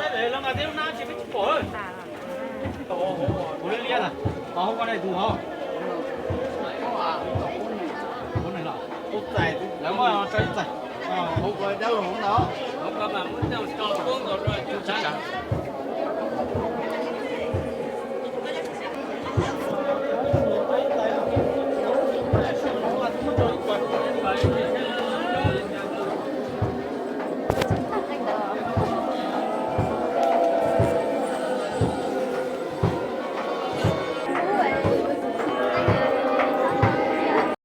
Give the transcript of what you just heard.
Saib lawv nqa tej lub hnab tsis pom. Ua liaj liaj na, hauv ko ne tus hov. Lawv muab tso ib txais. Hauv ko dawb hauv ntawd.